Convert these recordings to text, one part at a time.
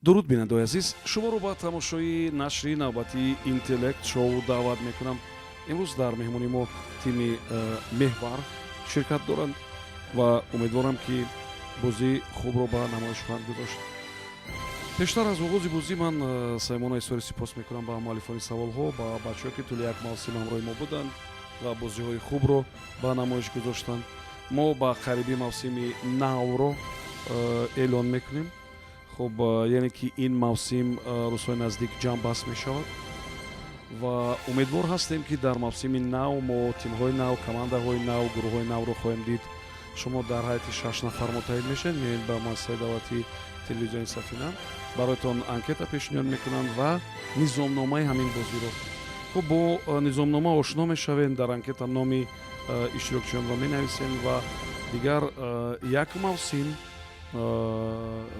Дуруд, бинандаои азиз, шуморо ба тамошои нашри навбатии Интеллект Шоу даъват мекунам. Имрӯз дар меҳмони мо тими Меҳвар ширкат доранд ва умедворам, ки бозии хубро ба намоиш хоҳанд гузошт. Пештар аз оғози бозӣ ман самимона изҳори сипос мекунам ба муаллифони саволҳо, ба бачаҳое, ки тӯли як мавсим ҳамроҳи мо буданд ва бозиҳои хубро ба намоиш гузоштанд. Мо ба қариби мавсими навро эълон мекунем. Хуб, яъне ки ин мавсим рӯзҳои наздик ҷамъбаст мешавад ва умедвор ҳастем, ки дар мавсими нав мо тимҳои нав, командаҳои нав, гурӯҳҳои навро хоҳем дид. Шумо дар ҳайати шаш нафар муттаҳид мешавед, меоед ба муассисаи давлатии телевизиони Сафина, бароятон анкета пешниҳод мекунанд ва низомномаи ҳамин бозиро. Хуб, бо низомнома ошно мешавем, дар анкета номи иштирокчиёнро менависем ва дигар як мавсим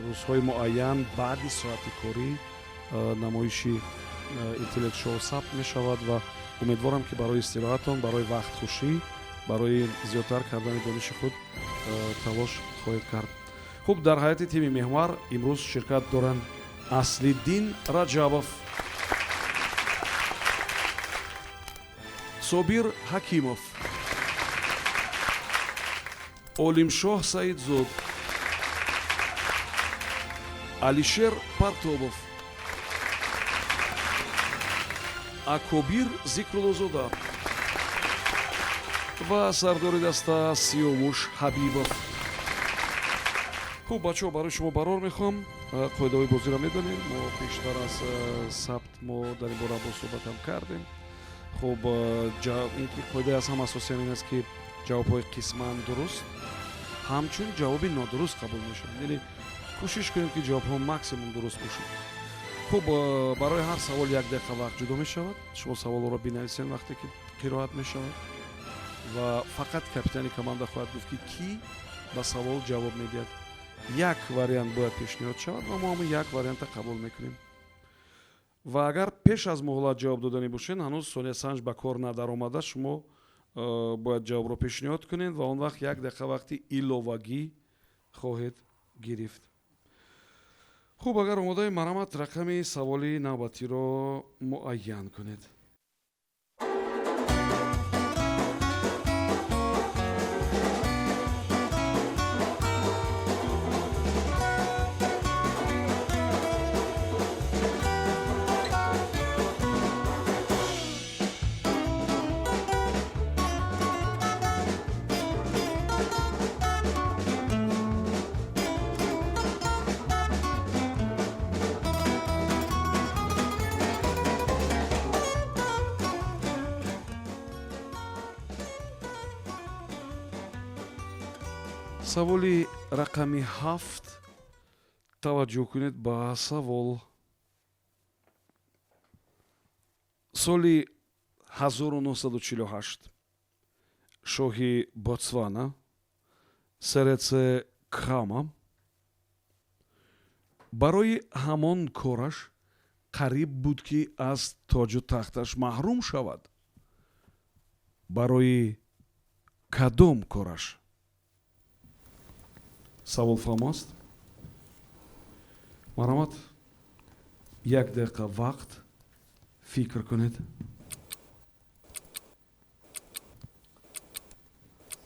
рӯзҳои муайян баъди соати корӣ намоиши Интеллект Шоу сабт мешавад ва умедворам, ки барои истироҳатон, барои вақтхушӣ, барои зиёдтар кардани дониши худ талош хоҳед кард. Хуб, дар ҳайати тими Меҳвар имрӯз ширкат доранд Аслиддин Раҷабов, Собир Ҳакимов, Олимшоҳ Саидзод, Алишер Партобов, Акобир Зикруллозода ва сардори даста Сиёвуш Ҳабибов. Хуб, бачаҳо, барои шумо барор мехоҳам. Қоидаҳои бозиро медонем, мо пештар аз сабт мо дар ин бора бо суҳбатам кардем. Хуб, ин ки қоидаи аз ҳама асосиам ин аст, ки ҷавобҳои қисман дуруст ҳамчун ҷавоби нодуруст қабул мешаванд, яъне кӯшиш кунем, ки ҷавобҳо максимум дуруст бошад. Хуб, барои ҳар савол як дақиқа вақт ҷудо мешавад. Шумо саволҳоро бинависед, вақте ки қироат мешавад, ва фақат капитани команда хоҳад гуфт, ки кӣ ба савол ҷавоб медиҳад. Як вариант бояд пешниҳод шавад ва мо ҳамон як варианта қабул мекунем. Ва агар пеш аз муҳлат ҷавоб доданӣ бошед, ҳанӯз сониясанҷ ба кор надаромада, шумо бояд ҷавобро пешниҳод кунед ва он вақт як дақиқа вақти иловагӣ хоҳед гирифт. Хуб, агар омодаем, марҳамат, рақами саволи навбатиро муайян кунед. Саволи рақами 7. Таваҷҷӯҳ кунед ба савол. Соли 1948 шоҳи Ботсвана Серetse Кхама барои ҳамон кораш қариб буд, ки аз тоҷу тахташ маҳрум шавад. Барои кадом кораш? Савол фаҳмо аст? Марҳамат, як дақиқа вақт, фикр кунед.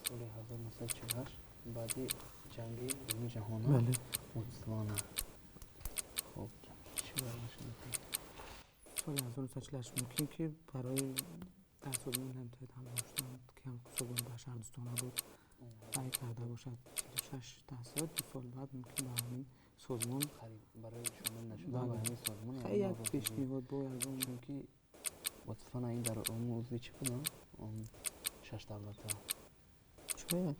Соли 1948, баъди ҷанги дуюми ҷаҳона, Ботсвана. Хоб, чӣ бояд бошад? Соли 1948 мумкин, ки барои дар созмони ҳамтои ҳамроҳ, ки созмони башардӯстона буд, рай карда бошад. 46 таҳсилот, 2 сол баъд мумкин ба ҳамин созмон барои шомил нашудан ба ҳамин созмон. Хай, як пешниҳод бо ягон. Чунки Ботсвана ин дар он узви чӣ буд, он шаш давлата? Шояд.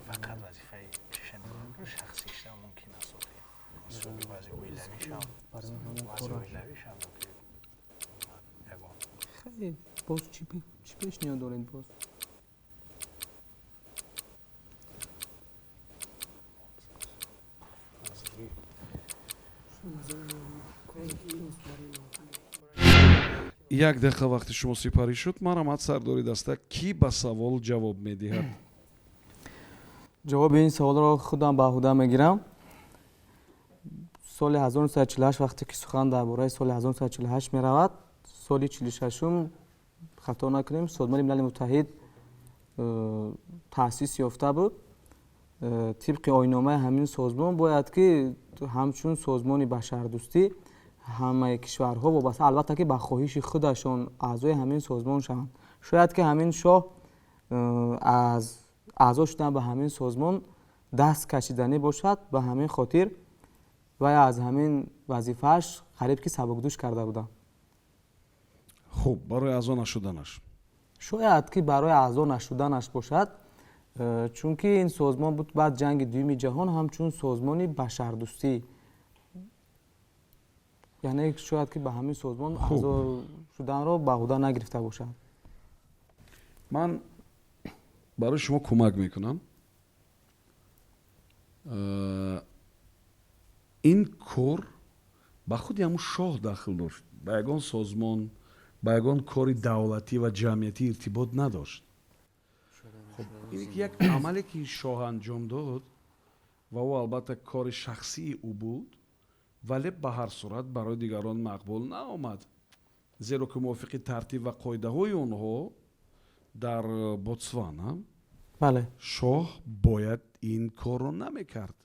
Фақат вазифаи чиша шахсиша мумкин аст, вази оилавишам, вази оилавишам ёки ягон. Хай, боз чӣ пешниҳод доред боз? Як дақиқа вақти шумо сипарӣ шуд. Марҳамат, сардори даста, кӣ ба савол ҷавоб медиҳад? Ҷавоби ин саволро худам ба ӯҳда мегирам. Соли 1948, вақте ки сухан дар бораи соли 1948 меравад, соли 46-ум, хато накунем, Созмони Милали Муттаҳид таъсис ёфта буд. Тибқи оинномаи ҳамин созмон бояд ки ҳамчун созмони башардӯстӣ ҳамаи кишварҳо вобаста, албатта, ки ба хоҳиши худашон аъзои ҳамин созмон шаванд. Шояд ки ҳамин шоҳ аз аъзо шудан ба ҳамин созмон даст кашиданӣ бошад, ба ҳамин хотир вай аз ҳамин вазифааш қариб ки сабукдӯш карда буданд. Хуб, барои аъзо нашуданаш? Шояд ки барои аъзо нашуданаш бошад, чунки ин созмон буд баъд ҷанги дуюми ҷаҳон ҳамчун созмони башардӯстӣ, яъне шояд ки ба ҳамин созмон аъзо шуданро ба ӯҳда нагирифта бошад. Ман барои шумо кӯмак мекунам. Ин кор ба худи ҳамун шоҳ дахл дошт, ба ягон созмон, ба ягон кори давлатӣ ва ҷамъиятӣ иртибот надошт. Хуб, ин ки як амале ки шоҳ анҷом дод ва ӯ албатта кори шахсии ӯ буд, вале ба ҳар сурат барои дигарон мақбул наомад, зеро ки мувофиқи тартиб ва қоидаҳои онҳо дар Ботсвана бале шоҳ бояд ин корро намекард.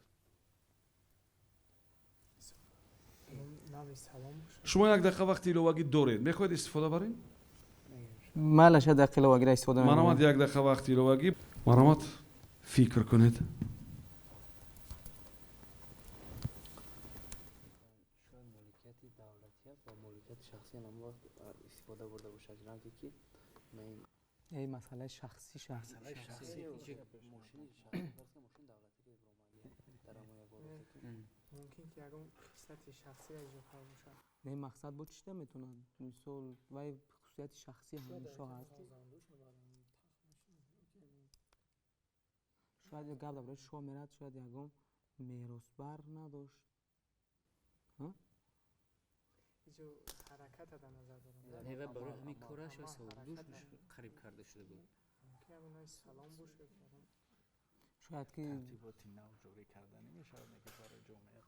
Шумо як дақиқа вақти иловагӣ доред, мехоҳед истифода баред? Майлаш, як дақиқа иловагиро истифода мебарам. Марҳамат, як дақиқа вақти иловагӣ, марҳамат, фикр кунед. Моликияти давлатия ва моликияти шахсӣ ҳам вақт истифода бурда бошад, ранге ки эй масъалаи шахсӣ шахс. Мумкин ки ягон хислати шахсиро иҷро карда бошад. Не, мақсад бо чӣ метавонад? Мисол, вай хусусияти шахсии ҳамин шоҳ аст. Шояд гап дар бораи шоҳ мерад, шояд ягон меросбар надошт. Иҷо ҳараката дар назар дорам. Не, ва барои ҳамин кораш ва сабукдӯш қариб карда шуда буд. Мумкин ягон навъи салом бошад. Шояд ки тартиботи нав ҷорӣ карда намешавад, ки барои ҷомеа.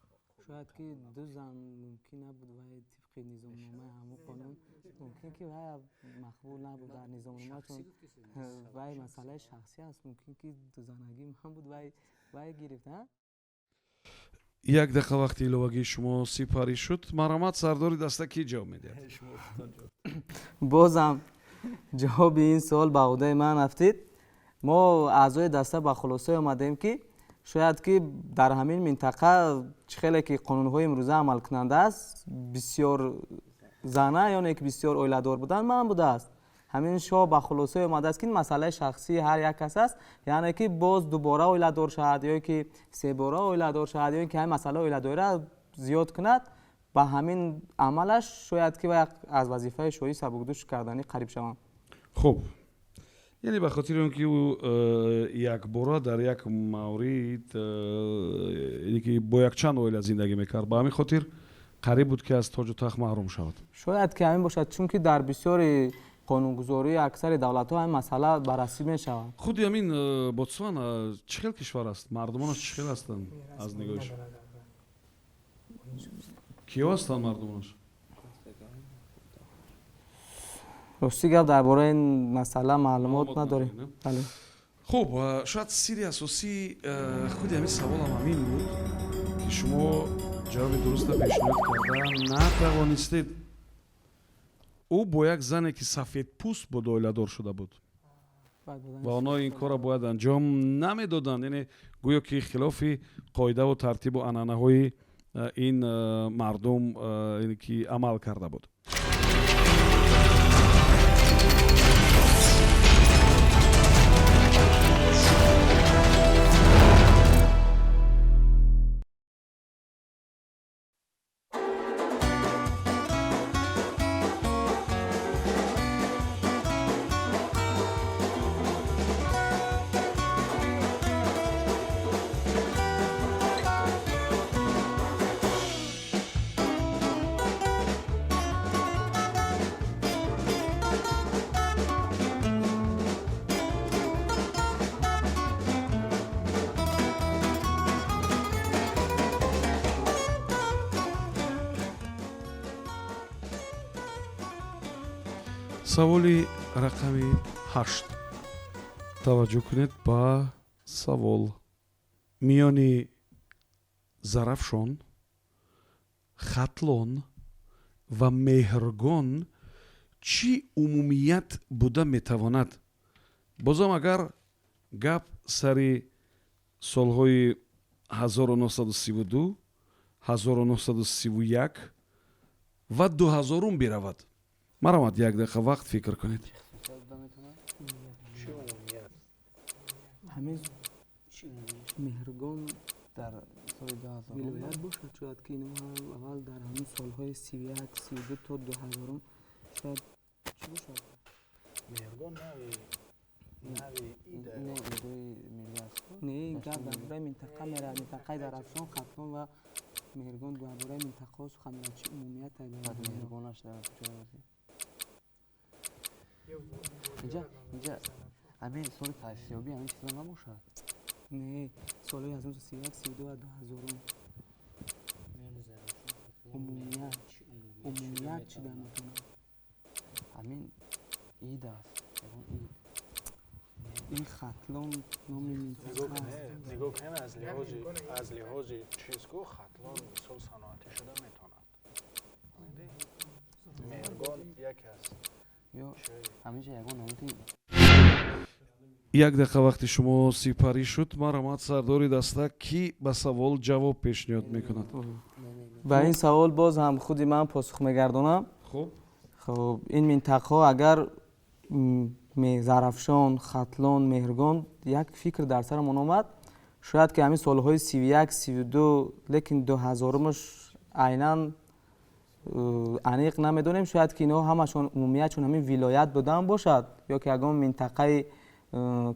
Шояд ки ду зан мумкин набуд, вай тибқи низомномаи ҳамун қонун мумкин ки вай мақбул набуд дар низомнома, чун вай масъалаи шахсӣ аст, мумкин ки дузанагӣ ман буд, вай гирифт. Як дақиқа вақти иловагии шумо сипарӣ шуд. Марҳамат, сардори даста кӣ ҷавоб медиҳад? Бозам ҷавоби ин суол ба ӯҳдаи ман афтид. Мо аъзои даста ба хулосае омадем, ки шояд ки дар ҳамин минтақа чӣ хеле ки қонунҳои имрӯза амалкунанда аст, бисёр зана ёне ки бисёр оиладор будан манъ будааст. Ҳамин шоҳ ба хулосае омадааст, ки ин масъалаи шахсии ҳар як кас аст, яъне ки боз дубора оиладор шавад ё ки себора оиладор шавад, ё ки ҳамин масъалаи оиладориро зиёд кунад, ба ҳамин амалаш шояд ки вай аз вазифаи шоҳӣ сабукдӯш карданӣ қариб шаванд. Хуб, яъне ба хотири он ки ӯ якбора дар як маврид яъне ки бо якчанд оила зиндагӣ мекард, ба ҳамин хотир қариб буд, ки аз тоҷу тахт маҳрум шавад. Шояд ки ҳамин бошад, чунки дар бисёри қонунгузории аксари давлатҳо ҳамин масъала баррасӣ мешавад. Худи ҳамин Ботсвана чӣ хел кишвар аст? Мардумонаш чӣ хел ҳастанд аз нигоҳи шумо? Киё ҳастанд мардумонаш? Рости гап, дар бораи ин масъала маълумот надорем. Бале. Хуб, шояд сирри асосии худи ҳамин саволам ҳамин буд, ки шумо ҷавоби дурустро пешниҳод карда натавонистед. Ӯ бо як зане, ки сафедпӯст буд, оиладор шуда буд ва онҳо ин корро бояд анҷом намедоданд, яъне гӯё ки хилофи қоидаву тартибу анъанаҳои ин мардум ки амал карда буд. Саволи рақами 8. Таваҷҷӯҳ кунед ба савол. Миёни Зарафшон, Хатлон ва Меҳргон чӣ умумият буда метавонад? Бозам агар гап сари солҳои 1932, 1931 ва 2000 биравад. Марамад, як дақиқа вақт фикр кунед. Хусусият буда метавонад? Чӣ умумият? Ҳамин Чӣ умумият? Меҳргон Дар соли 2000 вилоят бошад, шояд ки ино аввал дар ҳамин солҳои 31, 32 то 2000, шояд чӣ бошад? Меҳргон нави ида. Не, идои миллӣ аст. Не, гап дар бораи минтақа меравад, минтақаи Зарафшон, Хатлон ва Меҳргон, дар бораи минтақаҳо сухан меравад. Чӣ умумият Баъд дар меҳргонаш дар куҷо аст? Инҷа ҳамин соли таъсисёбӣ ҳамин чизо набошад. Не, солҳои 1931, 32 ва 2000. Миёни Зарафшон, Хатлон, Умумият. Меҳргон чӣ умумият шуда Умумият чӣ дар метавонад? метавонад? Ҳамин ид аст, ягон ид. Ин Хатлон номи Нигоҳ минтақа аст. кунед, нигоҳ кунед, аз лиҳози чиз ку Хатлон мисол саноатӣ шуда метавонад. Меҳргон яке аз Ё чиҳои ҳаминҷа ягон намуди Як дақиқа вақти шумо сипарӣ шуд. Марамад, сардори даста, кӣ ба савол ҷавоб пешниҳод мекунад? Не, не, не. Ба ин савол боз ҳам худи ман посух мегардонам. Хуб. Хуб, ин минтақаҳо агар Зарафшон, Хатлон, Меҳргон, як фикр дар сарамон омад, шояд ки ҳамин солҳои 31, 32, лекин 2000-умаш айнан аниқ намедонем. Шояд ки инҳо ҳамашон умумиятшон ҳамин вилоят будан бошад ё ки ягон минтақаи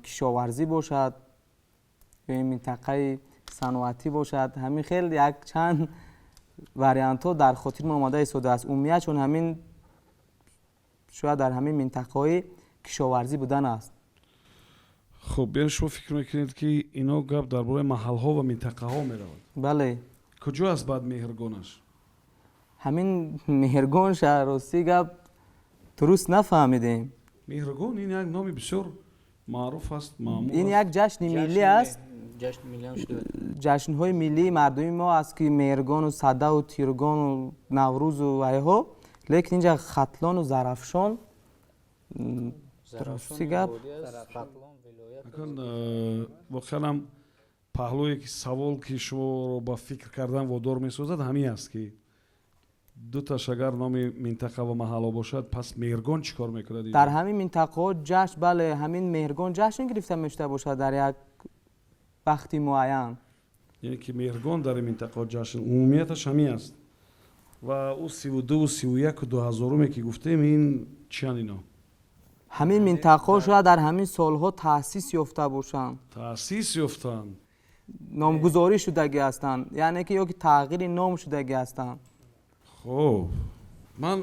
кишоварзӣ бошад ё ин минтақаи саноатӣ бошад. Ҳамин хел як чанд вариантҳо дар хотирмон омада истодааст. Умумиятшон ҳамин шояд дар ҳамин минтақаҳои кишоварзӣ будан аст. Хуб, яъне шумо фикр мекунед, ки ино гап дар бораи маҳалҳо ва минтақаҳо меравад? Бале. Куҷо аст баъд Меҳргонаш? Ҳамин Меҳргон рости гап дуруст нафаҳмидем. Меҳргон ин як номи бисёр маъруф аст, маъмул Ин аст. як ҷашни миллӣ аст. Ҷашни миллӣ ҳам шуда. Ҷашнҳои миллии мардуми мо аст, ки Меҳргону Садаву Тиргону Наврӯзу вайҳо, лекин инҷа Хатлону Зарафшон Зарафшон рости гап водӣ аст, Хатлон вилоят аст. Акун воқеан ҳам паҳлӯе ки савол ки шуморо ба фикр кардан водор месозад, ҳамин аст, ки дуташ агар номи минтақа ва маҳалло бошад, пас Меҳргон чӣ кор мекунад? Дар ҳамин минтақаҳо ҷашн, бале, ҳамин Меҳргон ҷашн гирифта мешуда бошад дар як вақти муайян. Яъне ки Меҳргон дар ин минтақаҳо ҷашн, умумияташ ҳамин аст. Ва ӯ 32-ву 31-у 2000-уме ки гуфтем, ин чиянд ино? Ҳамин минтақаҳо шояд дар ҳамин солҳо таъсис ёфта бошанд. Таъсис ёфтанд. Номгузорӣ шудагӣ ҳастанд, яъне ки ё ки тағйири ном шудагӣ ҳастанд. Хуб, ман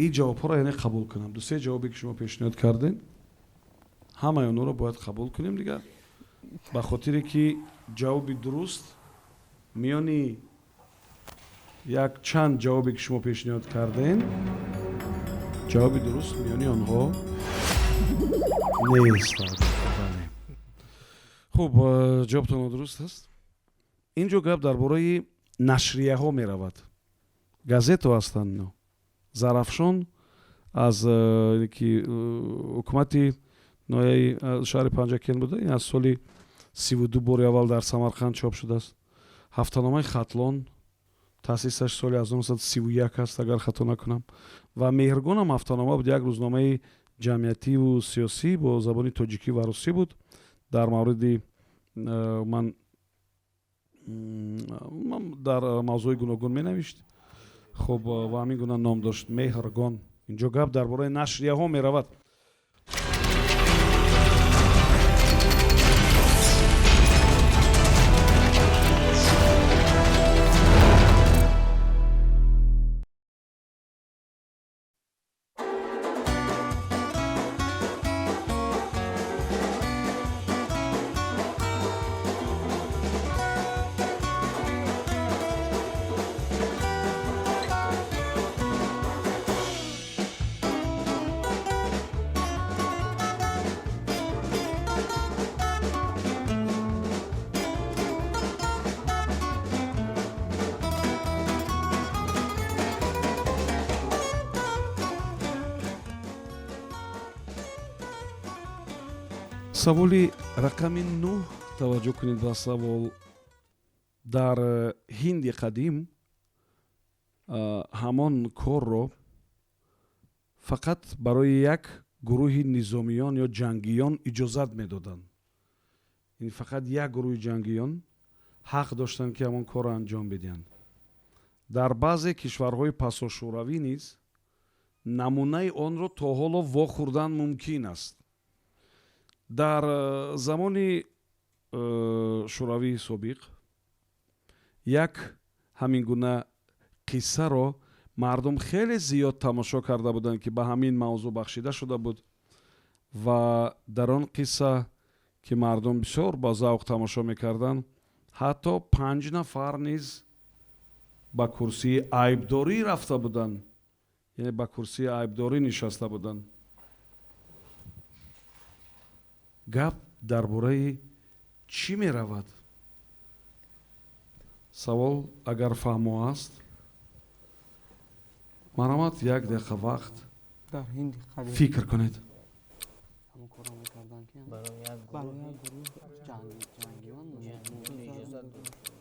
ин ҷавобҳоро яъне қабул кунам, ду се ҷавобе ки шумо пешниҳод кардем, ҳамаи онҳоро бояд қабул кунем дигар, ба хотире ки ҷавоби дуруст миёни як чанд ҷавобе ки шумо пешниҳод кардем, ҷавоби дуруст миёни онҳо нест, албатта. Бале, хуб, ҷавобтон нодуруст аст. Ин ҷо гап дар бораи нашрияҳо меравад, газетаҳо ҳастанд ино. Зарафшон аз ки ҳукумати ноҳияи шаҳри Панҷакент буда, ин аз соли 32 бори аввал дар Самарқанд чоп шудааст. Ҳафтаномаи Хатлон таъсисаш соли 1931 аст, агар хато накунам. Ва Меҳргонам ҳафтанома буд, як рӯзномаи ҷамъиятиву сиёсӣ бо забони тоҷикӣ ва русӣ буд. Дар мавриди ман дар мавзӯи гуногун менавишт. Хуб, ва ҳамин гуна ном дошт, Меҳргон. Инҷо гап дар бораи нашрияҳо меравад. Саволи рақами 9. Таваҷҷӯҳ кунед ба савол. Дар Ҳинди қадим ҳамон корро фақат барои як гурӯҳи низомиён ё ҷангиён иҷозат медоданд. Яъне фақат як гурӯҳи ҷангиён ҳақ доштанд, ки ҳамон корро анҷом бидиҳанд. Дар баъзе кишварҳои пасошӯравӣ низ намунаи онро то ҳоло вохӯрдан мумкин аст. Дар замони Шӯравии собиқ як ҳамин гуна қиссаро мардум хеле зиёд тамошо карда буданд, ки ба ҳамин мавзӯъ бахшида шуда буд, ва дар он қисса, ки мардум бисёр ба завқ тамошо мекарданд, ҳатто панҷ нафар низ ба курсии айбдорӣ рафта буданд, яъне ба курсии айбдорӣ нишаста буданд. Гап дар бораи чӣ меравад? Савол агар фаҳмо аст, марҳамат, як дақиқа вақт. Дар Ҳинди қадим. Фикр кунед. Ҳамон корро мекарданд, ки барои як барои гурӯҳи як гурӯҳ ҷангиён. Ҷангиён иҷозат дода шуда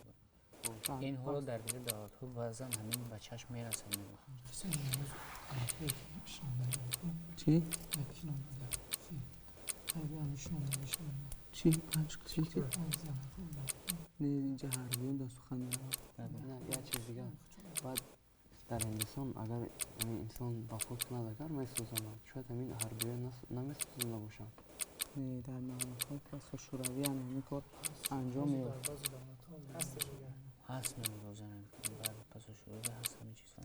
буд. Ин ҳоло дар дигар давлатҳо баъзан ҳамин ба чашм мерасад, мегӯянд. Чӣ чӣ панҷ чӣ чӣ? Не, инҷа ҳарбиён дар сухан меравад. Не, як чиз дигар. Баъд дар Ҳиндистон агар ҳамин инсон вафот кунад, агар месӯзонанд, шояд ҳамин ҳарбиён намесӯзонда бошанд. Не, дар мамлакатҳои пасошӯравӣ ҳам ҳамин кор анҷом меёфт. Ҳаст, мегӯзанем, баъд пасошӯравӣ ҳаст ҳамин чизҳо.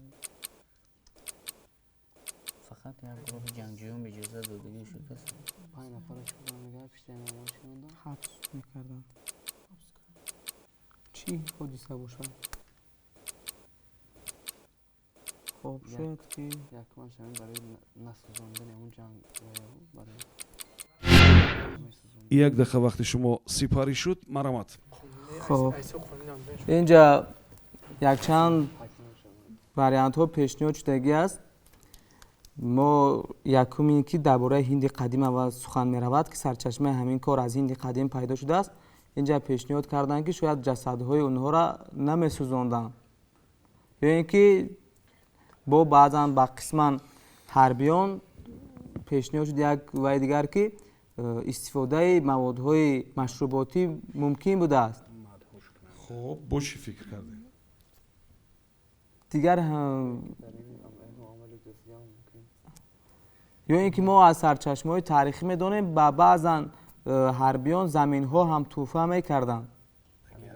Фақат як гурӯҳи ҷангҷӯён иҷозат додагӣ шудааст. Панҷ нафара чӣ кор мекард? Пишти ҳамон шинонданд. Ҳабс мекарданд. Чӣ ҳодиса бошад? Хоб, шояд ки Якумаш ҳамин барои насӯзондани ҳамон ҷанг барои месӯзонд. Як дақиқа вақти шумо сипарӣ шуд, марҳамат. Хоб, инҷа якчанд вариантҳо пешниҳод шудагӣ аст. Мо якум ин ки дар бораи Ҳинди қадим аввал сухан меравад, ки сарчашмаи ҳамин кор аз Ҳинди қадим пайдо шудааст. Инҷа пешниҳод карданд, ки шояд ҷасадҳои онҳоро намесӯзонданд, ё ин ки бо баъзан ба қисман ҳарбиён пешниҳод шуд як вай дигар, ки истифодаи маводҳои машруботӣ мумкин будааст. Хоб, бо чӣ фикр кардем? Дигар Дар ин амали дуздиам мумкин. Ё ин ки мо аз сарчашмаҳои таърихӣ медонем, ба баъзан ҳарбиён заминҳо ҳам тӯҳфа мекарданд.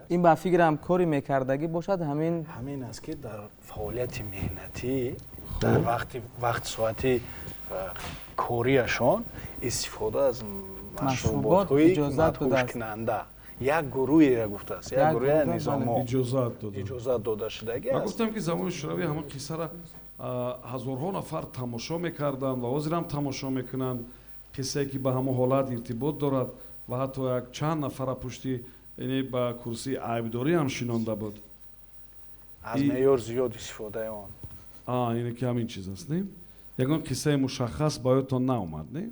Ин ба фикрам кори мекардагӣ бошад ҳамин. Ҳамин аст, ки дар фаъолияти меҳнатӣ, дар вақти вақт соати кориашон истифода аз машруботҳои иҷозат будааст. мадҳушкунанда як гурӯҳеро гуфтааст, як Як гурӯҳи гурӯҳ, бале. низомо Иҷозат дода. Иҷозат дода шудагӣ Ма аст. гуфтам, ки замони Шӯравӣ ҳамон қиссара ҳазорҳо нафар тамошо мекарданд ва ҳозир ҳам тамошо мекунанд, қиссае ки ба ҳамон ҳолат иртибот дорад ва ҳатто як чанд нафара пушти, яъне ба курсии айбдорӣ ҳам шинонда буд. Аз меъёр зиёд истифодаи он. Яъне ки ҳамин чиз аст, не? Ягон қиссаи мушаххас ба ёдтон наомад, не?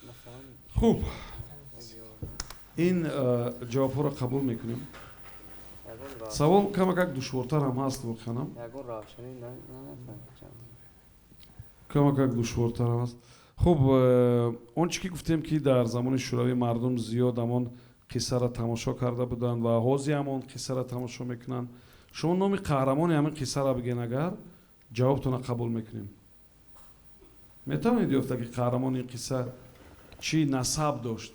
Масалан, Хуб, ин ҷавобҳоро қабул мекунем. ягон Савол камакак душвортар ҳам ҳаст воқеанам. Ягон равшанӣ наметавонем. Камакак душвортар ҳам аст. Хуб, он чӣ ки гуфтем, ки дар замони Шӯравӣ мардум зиёд ҳамон қиссаро тамошо карда буданд ва ҳозир ҳам он қиссаро тамошо мекунанд. Шумо номи қаҳрамони ҳамин қиссаро бигӯен, агар ҷавобтонро қабул мекунем. Метавонед ёфта, ки қаҳрамони ин қисса чӣ насаб дошт?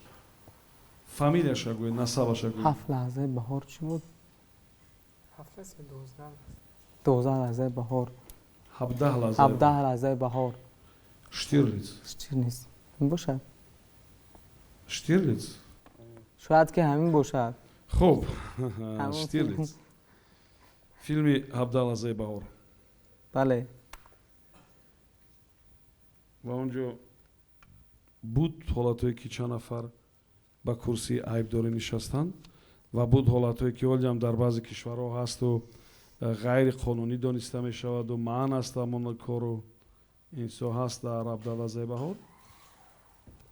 Фамилияша гӯед, насабаша гӯед. Ҳафт лаҳзаи баҳор чӣ буд? Ҳафт аст ё 12? 12 лаҳзаи баҳор. 17 лаҳза. 17 лаҳзаи баҳор. Штирлиц. Штирлиц ин бошад. Штирлиц. Шояд ки ҳамин бошад. Хуб. Ҳамон. Штирлиц, филми «17 лаҳзаи баҳор». Бале. Ва он ҷо буд ҳолатҳое, ки чанд нафар ба курсии айбдорӣ нишастанд, ва буд ҳолатҳое, ки ҳолиам дар баъзе кишварҳо ҳасту ғайри қонунӣ дониста мешаваду манъ аст ҳамон кору. Ин чизо ҳаст дар «17 лаҳзаи баҳор».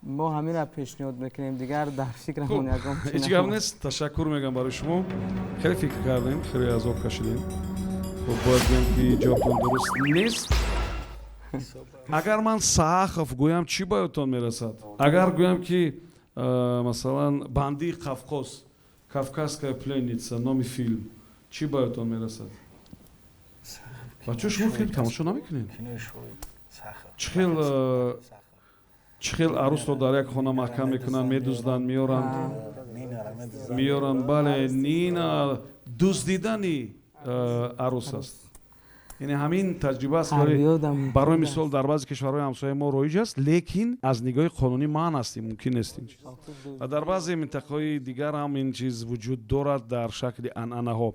Мо ҳаминро пешниҳод мекунем, дигар дар фикрамон ягон ҳеҷ гап нест. Ташаккур мегӯям барои шумо. Хеле фикр кардем, хеле азоб кашидем. Хуб, бояд гӯям, ки ҷавобтон дуруст нест. Агар ман Саахов гӯям, чӣ ба ёдтон мерасад? Агар гӯям, ки масалан, Бандии Қавқоз, Кавказская пленница, номи филм, чӣ ба ёдтон мерасад? Бачаҳо, шумо филм тамошо намекунед? Чӣ хел арӯсро дар як хона маҳкам мекунанд, медузданд, меоранд, меоранд. Бале, Нина дуздидани арӯс аст. Яъне ҳамин таҷриба аст. Барои мисол, дар баъзе кишварҳои ҳамсояи мо роиҷ аст, лекин аз нигоҳи қонунӣ манъ аст, мумкин нест ин чиз. Ва дар баъзе минтақаҳои дигар ҳам ин чиз вуҷуд дорад дар шакли анъанаҳо.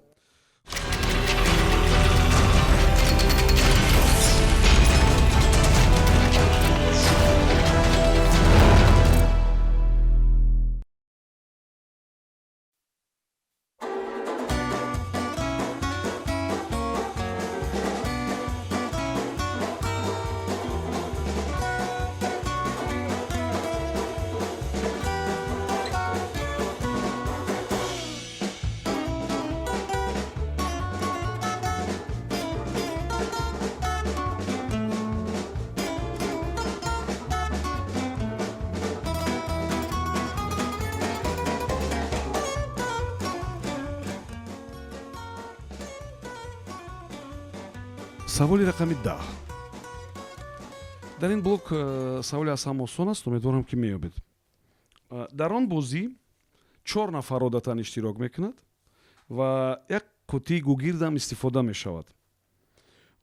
Саволи рақами 10 дар ин блок саволи аз ҳама осон аст, умедворам, ки меёбед. Дар он бозӣ чор нафар одатан иштирок мекунад ва як қуттии гугирдам истифода мешавад.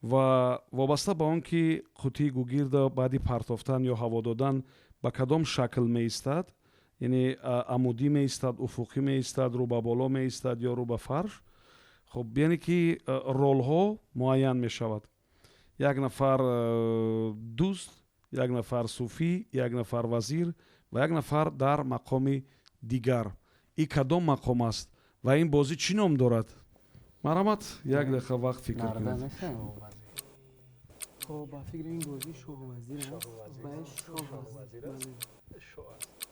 Ва вобаста ба он ки қуттии гугирда баъди партофтан ё ҳаво додан ба кадом шакл меистад, яъне амудӣ меистад, уфуқӣ меистад, рӯ ба боло меистад ё рӯ ба фарш, хуб, яъне ки ролҳо муайян мешавад: як нафар дузд, як нафар суфӣ, як нафар вазир ва як нафар дар мақоми дигар. И кадом мақом аст ва ин бозӣ чӣ ном дорад? Марҳамат, як дақиқа вақт фикр кунед. Ба фикри ин бозӣ шоҳу вазир аст.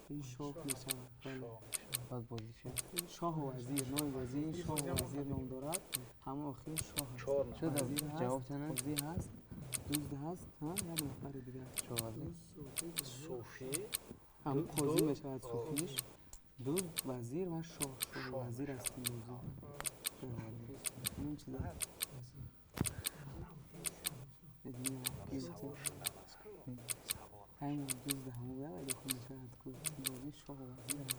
Ин шоҳ мешавад. Шоҳу вазир номи бозӣ, ин шоҳу вазир ном дорад. Ҳамон охир шоҳ аст, қозӣ ҳаст, дузд ҳаст, як нафари дигар. Суфӣ. Ҳамон қозӣ мешавад, суфиш, дузд, вазир ва шоҳ. Шоҳу вазир аст ин бозӣ. Ин чиз аст. Ҳамон дузд, ҳамон дохил мешавад, бозӣ шоҳу вазир аст.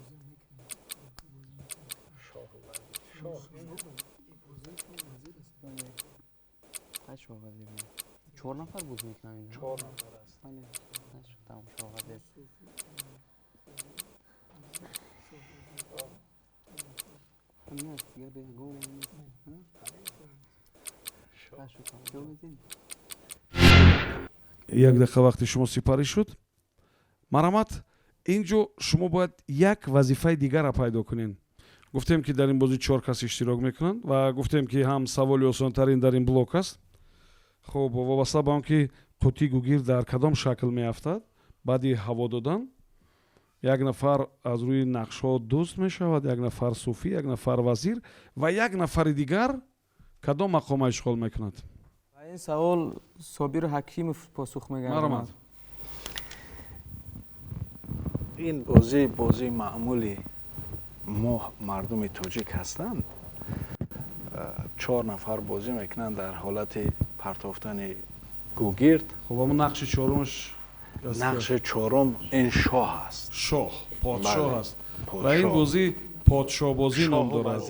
Шоҳу вазир, шоҳ. Шоҳ вазир. Чор нафар бозӣ мекунанд. Чор нафар аст. Бале. Шоҳ вазир. Ҳамин аст, дигар ягон нест. Ҷавоб медиҳед? Як дақиқа вақти шумо сипарӣ шуд. Марҳамат, ин ҷо шумо бояд як вазифаи дигарро пайдо кунед. Гуфтем, ки дар ин бозӣ чор кас иштирок мекунанд ва гуфтем, ки ҳам саволи осонтарин дар ин блок аст. Хуб, вобаста ба он ки қуттии гугирд дар кадом шакл меафтад баъди ҳаво додан, як нафар аз рӯи нақшҳо дузд мешавад, як нафар суфӣ, як нафар вазир ва як нафари дигар кадом мақома ишғол мекунад? Ба ин савол Собир Ҳакимов посух мегардонад. Марҳамат. Ин бозӣ бозии маъмули мо мардуми тоҷик ҳастанд. Чор нафар бозӣ мекунанд дар ҳолати партофтани гугирд. Хуб, ҳамон нақши чорумаш? Нақши чорум ин шоҳ аст. Шоҳ, подшоҳ аст. Ва ин бозӣ подшоҳбозӣ ном дорад.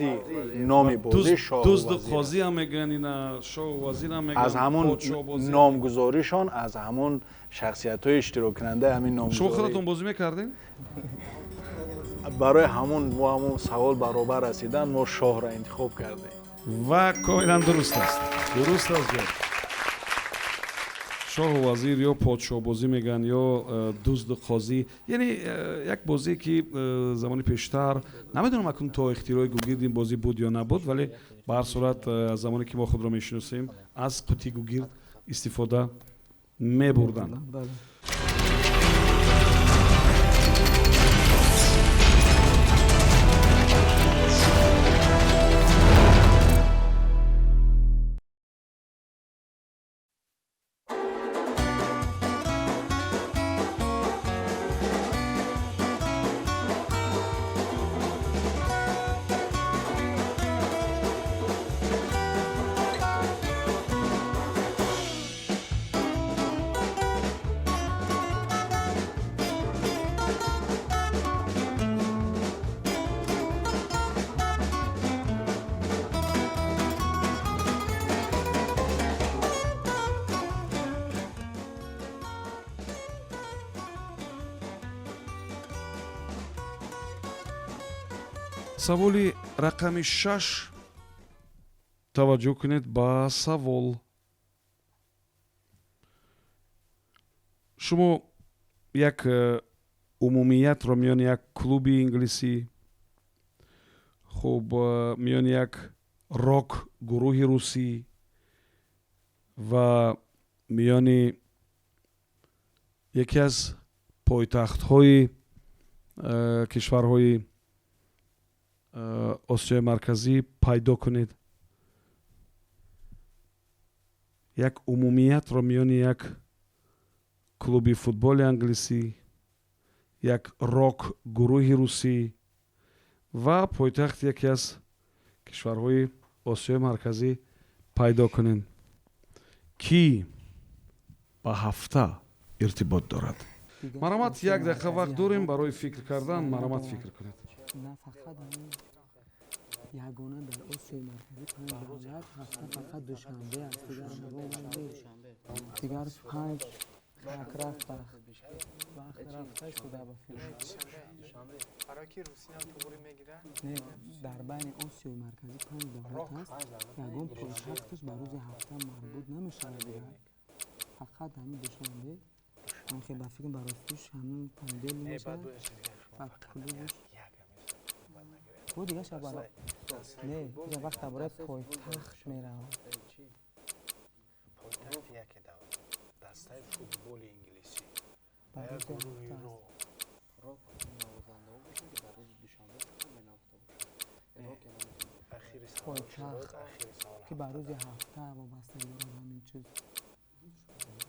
Номи бозӣ. Дузду қозӣ ҳам мегӯянд ина, шоҳу вазир ҳам мегӯянд. Аз ҳамон номгузоришон, аз ҳамон шахсиятҳои иштироккунандаи ҳамин номгузорӣ. Шумо худатон бозӣ мекардед? Барои ҳамон мо ҳамон савол баробар расидан, мо шоҳро интихоб кардем. Ва комилан дуруст аст, дуруст аст ҷавоб. Шоҳу вазир ё подшоҳбозӣ мегӯянд, ё дузду қозӣ, яъне як бозие, ки замони пештар, намедонам акнун то ихтирои гугирд ин бозӣ буд ё набуд, вале ба ҳар сурат аз замоне ки мо худро мешиносем, аз қуттии гугирд истифода мебурданд. Саволи рақами 6. Таваҷҷӯҳ кунед ба савол. Шумо як умумиятро миёни як клуби инглисӣ, хуб, миёни як рок гурӯҳи русӣ ва миёни яке аз пойтахтҳои кишварҳои Осиёи Марказӣ пайдо кунед. Як умумиятро миёни як клуби футболи англисӣ, як рок гурӯҳи русӣ ва пойтахти яке аз кишварҳои Осиёи Марказӣ пайдо кунед, ки ба ҳафта иртибот дорад. Марҳамат, як дақиқа вақт дорем барои фикр кардан. Марҳамат, фикр кунед. На фақат ҳамин, ягона дар Осиёи Марказӣ панҷ давлат ҳафта фақат душанбе аст, дигар дигар панҷ як рафт вақт рафта шуда ба фикр. Барои ки Русиям туғри мегирад. Не, дар байни Осиёи Марказӣ панҷ давлат ҳаст, ягон пойтахташ ба рӯзи ҳафта марбут намешавад, дигар фақат ҳамин душанбе. Ҳамхе ба фикр, ба ростиш ҳамин понедельник мешавад ва клубш бо дигар шаб. Не, иҷа вақт дар бораи пойтахт меравад. Пойтахти яке давлат, дастаи футболи инглисӣ ба ва як рӯзи гурӯҳи ҳафта. Рок. Рок навозандаҳо бошанд, ки дар рӯзи душанбе фақат менавохта бошанд. Рок Ахири савол. Пойтахт Ахири савол. ки ба рӯзи ҳафта вобастагӣ дорад ҳамин чиз.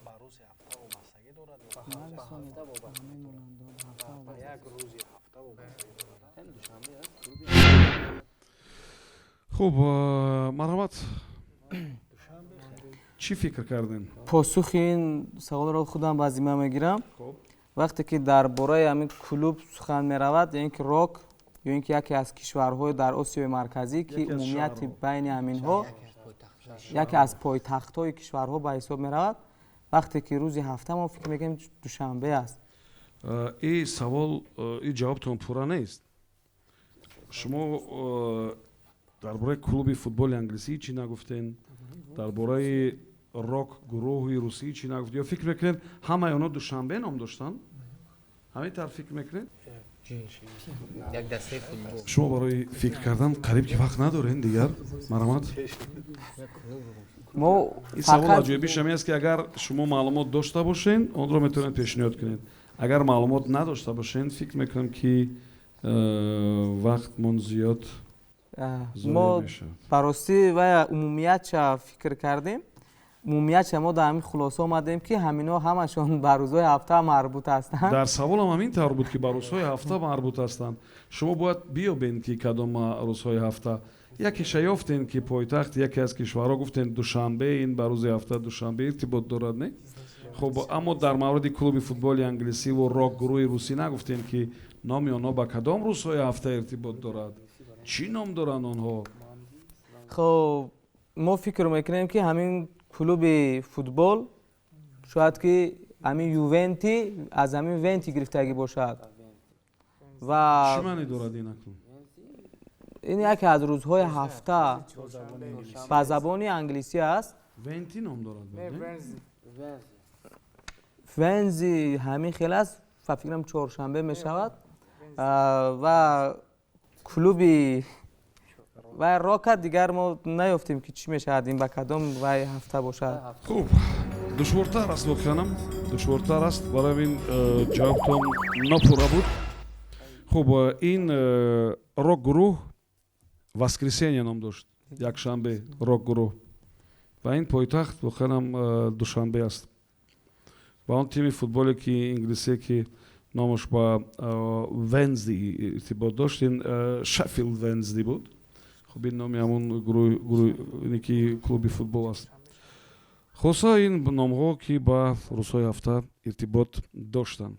Ба рӯзи ҳафта вобастагӣ дорад ё Нарасонед, ба ҳамин монанд, ба ҳафта ба вобаста. як рӯзи ҳафта вобастагӣ дорад? Душанбе аст клуби. Хуб, марҳамат, чӣ фикр кардем? Посухи ин саволро худам ба зимма мегирам. Хуб. Вақте ки дар бораи ҳамин клуб сухан меравад ё ин ки рок, ё ин ки яке аз кишварҳои дар Осиёи Марказӣ, ки Яке аз умумияти шаҳрҳо. байни ҳаминҳо яке аз пойтахтҳои кишварҳо ба ҳисоб меравад, вақте ки рӯзи ҳафта, мо фикр мекунем душанбе аст. И савол, и ҷавобтон пурра нест. Шумо дар бораи клуби футболи англисӣ чӣ нагуфтен, дар бораи рок гурӯҳи русӣ чӣ нагуфт? Ё фикр мекунед, ҳамаи онҳо душанбе ном доштанд? Ҳамин тавр фикр мекунед? Як дастаи футбол. Шумо барои фикр кардан қариб ки вақт надорен дигар. Марҳамат. Мо Ин савол фақат аҷоибиш ҳамин аст, ки агар шумо маълумот дошта бошен, онро метавонед пешниҳод кунед. Агар маълумот надошта бошен, фикр мекунам, ки вақтмон зиёд зоеъ мо мешавад. Ба ростӣ вая умумиятша фикр кардем. Умумиятша мо дар ҳамин хулоса омадем, ки ҳаминҳо ҳамашон ба рӯзҳои ҳафта марбут ҳастанд. Дар саволам ҳамин тавр буд, ки ба рӯзҳои ҳафта марбут ҳастанд. Шумо бояд биёбед, ки кадом рӯзҳои ҳафта. Якеша ёфтен, ки пойтахт яке аз кишварҳо гуфтен душанбе, ин ба рӯзи ҳафта душанбе иртибот дорад, не? Хуб, аммо дар мавриди клуби футболи англисиву рок гурӯҳи русӣ нагуфтем, ки номи онҳо ба кадом рӯзҳои ҳафта иртибот дорад, чӣ ном доранд онҳо. Хоб, мо фикр мекунем, ки ҳамин клуби футбол шояд ки ҳамин Ювенти, аз ҳамин венти гирифтагӣ бошад ва Чӣ маъне дорад ин акнун? Ин яке аз рӯзҳои ҳафта ба забони англисӣ аст. Венти ном дорад буд, Не, не? Вензи. Вензи ҳамин хел аст ва фикрам, чоршанбе мешавад. Ва клуби ва рока дигар мо наёфтем, ки чӣ мешавад, ин ба кадом вай ҳафта бошад. Хуб, душвортар аст, воқеанам душвортар аст. Барои ҳамин ҷавобтон нопурра буд. Хуб, ин рок гурӯҳ Воскресенье ном дошт, якшанбе, рок гурӯҳ, ва ин пойтахт воқеанам душанбе аст. Ва он тими футболе, ки инглисие, ки номаш ба Вензди иртибот дошт, ин Шеффилд Вензди буд. Хуб, ин номи ҳамон гурӯҳ ки клуби футбол аст. Хулоса, ин номҳо, ки ба рӯзҳои ҳафта иртибот доштанд.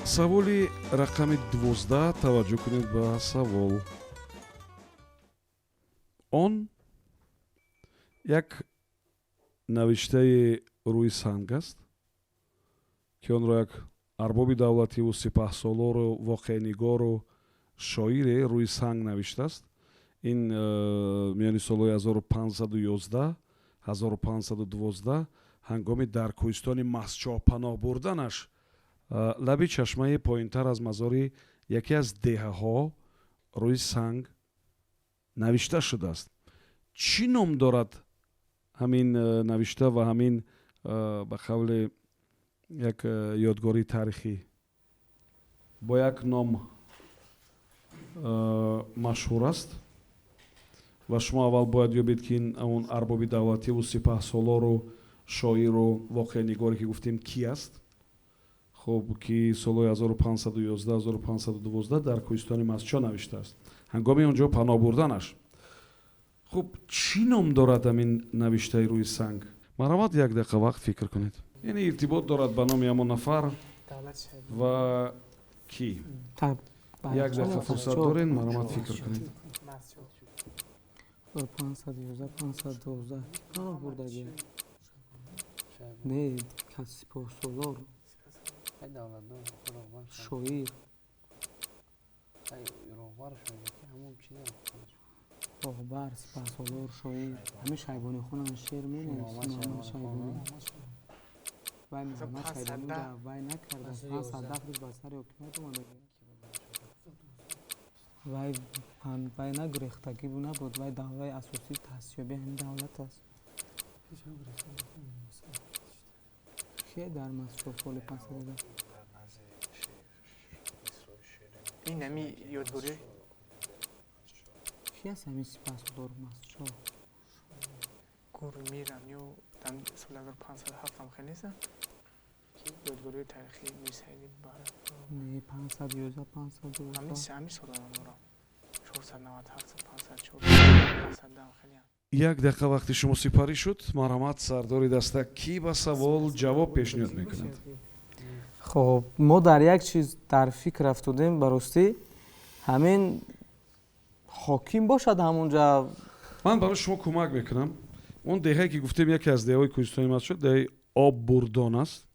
Саволи рақами 12, таваҷҷӯҳ кунед ба савол. Он як навиштаи рӯи санг аст, ки онро як арбоби давлативу сипаҳсолору воқеанигору шоире рӯи санг навиштааст. Ин миёни солҳои 1511 1512 ҳангоми дар кӯҳистони Мастчоҳ паноҳ бурданаш лаби чашмаи поинтар аз мазори яке аз деҳаҳо рӯи санг навишта шудааст. Чӣ ном дорад ҳамин навишта ва ҳамин ба қавли як ёдгории таърихӣ бо як ном машҳур аст? Ва шумо аввал бояд ёбед, ки ин он арбоби давлативу сипаҳсолору шоиру воқеанигоре, ки гуфтем, ки аст. Хуб, ки солҳои 1511 1512 дар кӯҳистони Мастчоҳ навиштааст ҳангоми он ҷо паноҳ бурданаш. Хуб, чӣ ном дорад ҳамин навиштаи рӯи санг? Марҳамат, як дақиқа вақт фикр кунед. Яъне иртибот дорад ба номи ҳамон нафар ва кӣ? Як дақиқа фурсат доред, марҳамат, фикр кунед. 511 512 паноҳ бурдагӣ не, сипоҳсолор, шоир, роҳбар, сипаҳсолор, шоир. Ҳамин Шайбонихонам шеър менавист. Муҳаммад Шайбонӣ. Вай Муҳаммад Шайбонӣ вай накарда, 510 рӯз ба сари ҳокимият омада. Вай нагурехтагӣ набуд, вай давраи асосии таъсисёбии ҳамин давлат аст. Кие дар Мастчоҳ соли 510? Ин ҳами ёдгорӣ. Ки аст ҳамин сипаҳсолор Мастчоҳ? Гурмирам ё соли 1507 ҳам хеле нест? Ёдгории таърихии Мирсаиди Баҳра. Не, 511 512. Ҳамин сола номорам. 497 504 510 хеле. Як дақиқа вақти шумо сипарӣ шуд. Марҳамат, сардори даста, кӣ ба савол ҷавоб пешниҳод мекунад? Хоб, мо дар як чиз дар фикр афтодем. Ба ростӣ, ҳамин ҳоким бошад ҳамунҷа. Ман барои шумо кӯмак мекунам. Он деҳае, ки гуфтем, яке аз деҳаҳои кӯҳистони Мастчоҳ, деҳаи Оббурдон аст.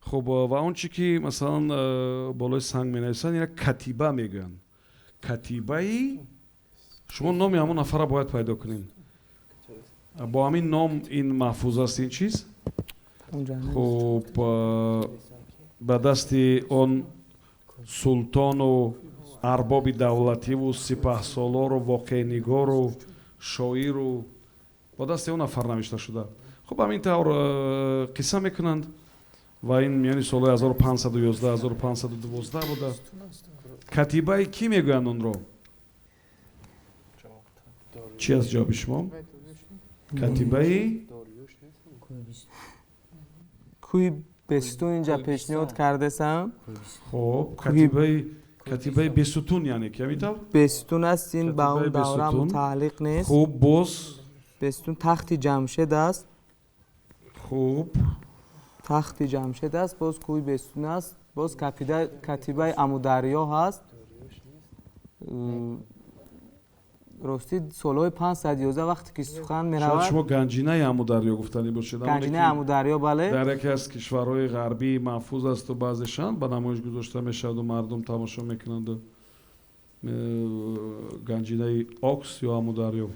Хуб, ва он чӣ ки масалан болои санг менависанд, ина катиба мегӯянд. Катибаи шумо номи ҳамон нафарро бояд пайдо кунед. Бо ҳамин ном ин маҳфуз аст ин чиз. Хуб, ба дасти он султону арбоби давлативу сипаҳсолору воқеанигору шоиру бо дасти он нафар навишта шуда. Хуб, ҳамин тавр қисса мекунанд ва ин миёни солҳои 1511 1512 буда. Катибаи кӣ мегӯянд онро? Чӣ аст ҷавоби шумо? Катибаи Кӯи Бестун инҷа пешниҳод кардесам. Хуб, катибаи Бесутун, яъне ки ҳамин тавр? Бестун аст, ин ба он давра мутааллиқ нест. Хуб, боз? Бестун тахти Ҷамшед аст. Хуб. Тахти Ҷамшед аст, боз кӯҳи Бестун аст, боз катибаи Амударё ҳаст. Ростӣ, солҳои 511 вақте ки сухан меравад, шояд шумо ганҷинаи Амударё гуфтанӣ бошед. Ганҷинаи Амударё, бале. Дар яке аз кишварҳои ғарбӣ маҳфуз асту баъзешан ба намоиш гузошта мешаваду мардум тамошо мекунанду. Ганҷинаи Окс ё Амударё.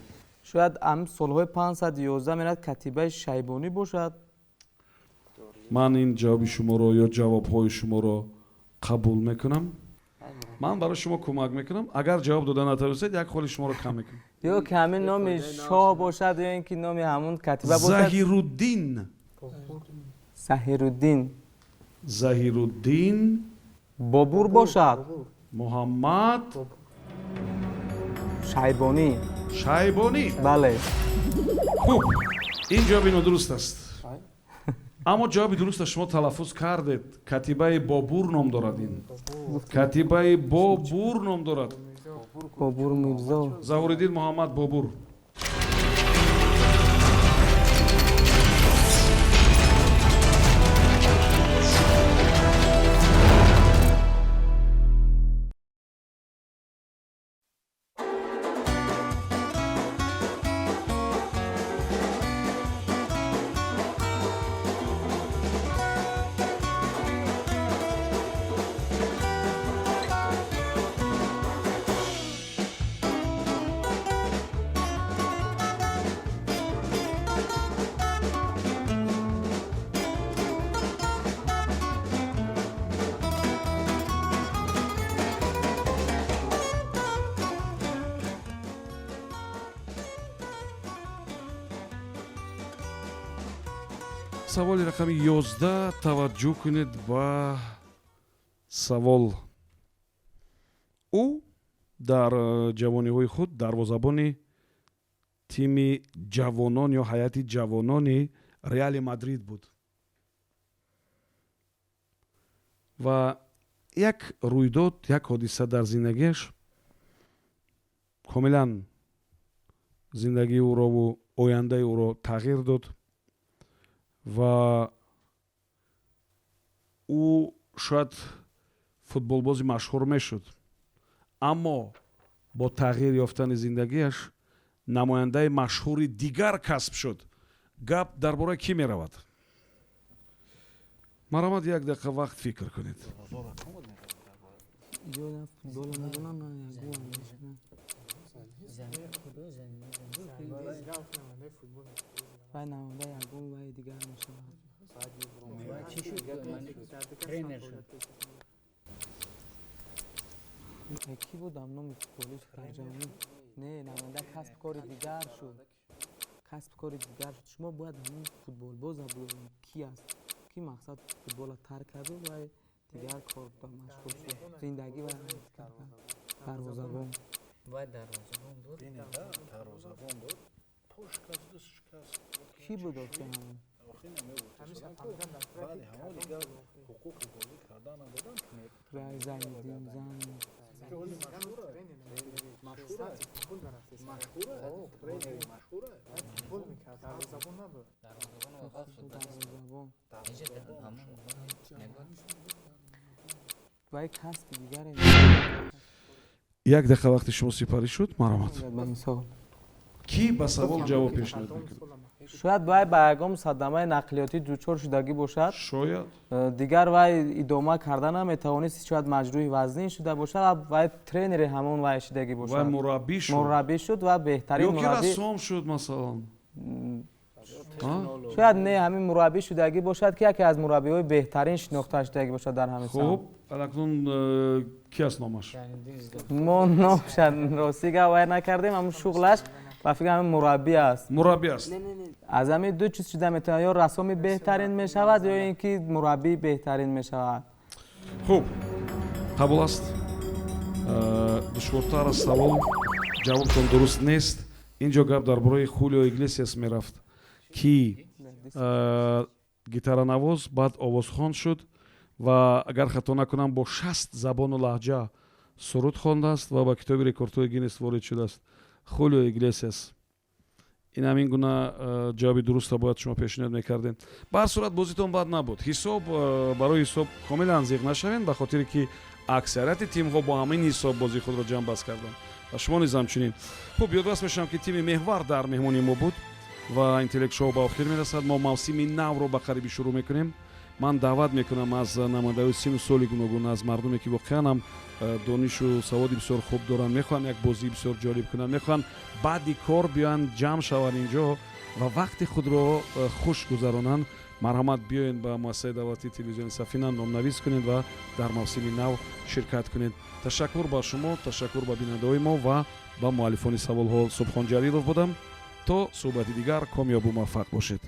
Шояд ам солҳои 511 мерад, катибаи Шайбонӣ бошад. Ман ин ҷавоби шуморо ё ҷавобҳои шуморо қабул мекунам. Ман барои шумо кӯмак мекунам. Агар ҷавоб дода натавонистед, як холи шуморо кам мекунам. Ё ки ҳамин номи шоҳ бошад, ё ин ки номи ҳамун катиба бошад. Заҳируддин. Заҳируддин. Заҳируддин. Бобур бошад. Муҳаммад Шайбонӣ. Шайбонӣ. Бале. Хуб, ин ҷавоби нодуруст аст, аммо ҷавоби дуруста шумо талаффуз кардед. Катибаи Бобур ном дорад ин. Катибаи Бобур ном дорад. Бобур Мирзо. Заҳуриддин Муҳаммад Бобур. Саволи рақами 11. Таваҷҷӯҳ кунед ба савол. Ӯ дар ҷавониҳои худ дарвозабони тими ҷавонон ё ҳайати ҷавонони Реали Мадрид буд ва як рӯйдод, як ҳодиса дар зиндагиаш комилан зиндагии ӯрову ояндаи ӯро тағйир дод ва ӯ шояд футболбози машҳур мешуд, аммо бо тағйир ёфтани зиндагиаш намояндаи машҳури дигар касб шуд. Гап дар бораи кӣ меравад? Марҳамат, як дақиқа вақт фикр кунед. Ё на футбола медонам, на ягон. Вай намояндаи ягон вай дигар мешавад. Чӣ шуд? Тренер шуд. Кӣ буд номи футболист дар ҷавонӣ? Не, намоянда касб кори дигар шуд. Касб кори дигар шуд. Шумо бояд ҳамин футболбоза биёбед, ки аст, ки мақсад футбола тарк карду вай дигар кор машғул шуд. Зиндагӣ вай дарвозабон. Вай дарвозабон буд. Дарвозабон буд. По шикаст, даст шикаст. Кӣ буд охи ҳамон? Охи намегуфт. Баъди ҳамон дигар ҳуқуқи бозӣ кардан надоданд. Рай Зайниддин зан. Дарвозабон набуд. Дарвозабон. Вай касби дигаре. Як дақиқа вақти шумо сипарӣ шуд. Марҳамат. Ба ин савол. Кӣ ба савол ҷавоб пешниҳод мекунад? Шояд вай ба ягон садамаи нақлиётӣ дучор шудагӣ бошад. Шояд. Дигар вай идома карда наметавонист, шояд маҷрӯҳи вазнин шуда бошад ва вай тренери ҳамон вай шудагӣ бошад. Вай мураббӣ шуд. Мураббӣ шуд ва беҳтарин ё ки мураббӣ. Рассом шуд, масалан. Шояд не, ҳамин мураббӣ шудагӣ бошад, ки яке аз мураббиҳои беҳтарин шинохта шудагӣ бошад дар ҳамин Хуб, акнун кӣ аст номаш? Мо номша ростӣ гап вай накардем, ҳамун шуғлаш ба фикр ҳамин мураббӣ аст. Мураббӣ аст. Аз ҳамин ду чиз шуда метавонад, ё рассоми беҳтарин мешавад, ё ин ки мураббии беҳтарин мешавад. Хуб, қабул аст. Душвортар аст савол, ҷавобтон дуруст нест. Ин ҷо гап дар бораи Хулио Иглесиас мерафт, ки гитаранавоз, баъд овозхон шуд ва агар хато накунам, бо 60 забону лаҳҷа суруд хондааст ва ба китоби рекордҳои Гиннес ворид шудааст. Хулио Иглесиас. Ин ҳамин гуна ҷавоби дуруста бояд шумо пешниҳод мекардем. Ба ҳар сурат, бозитон бад набуд. Ҳисоб, барои ҳисоб комилан зиқ нашавем, ба хотире ки аксарияти тимҳо бо ҳамин ҳисоб бозии худро ҷамъбаст карданд ва шумо низ ҳамчунин. Хуб, ёдрас мешавам, ки тими Меҳвар дар меҳмони мо буд ва Интеллект шоу ба охир мерасад. Мо мавсими навро ба қарибӣ шурӯъ мекунем. Ман даъват мекунам аз намояндаҳои сину соли гуногун, аз мардуме, ки воқеан ҳам донишу саводи бисёр хуб доранд, мехоҳанд як бозии бисёр ҷолиб кунанд, мехоҳанд баъди кор биёянд, ҷамъ шаванд инҷо ва вақти худро хуш гузаронанд. Марҳамат, биёед ба муассисаи давлатии телевизиони Сафина, номнавис кунед ва дар мавсими нав ширкат кунед. Ташаккур ба шумо, ташаккур ба бинандаҳои мо ва ба муаллифони саволҳо. Субҳон Ҷалилов будам. То суҳбати дигар комёбу муваффақ бошед.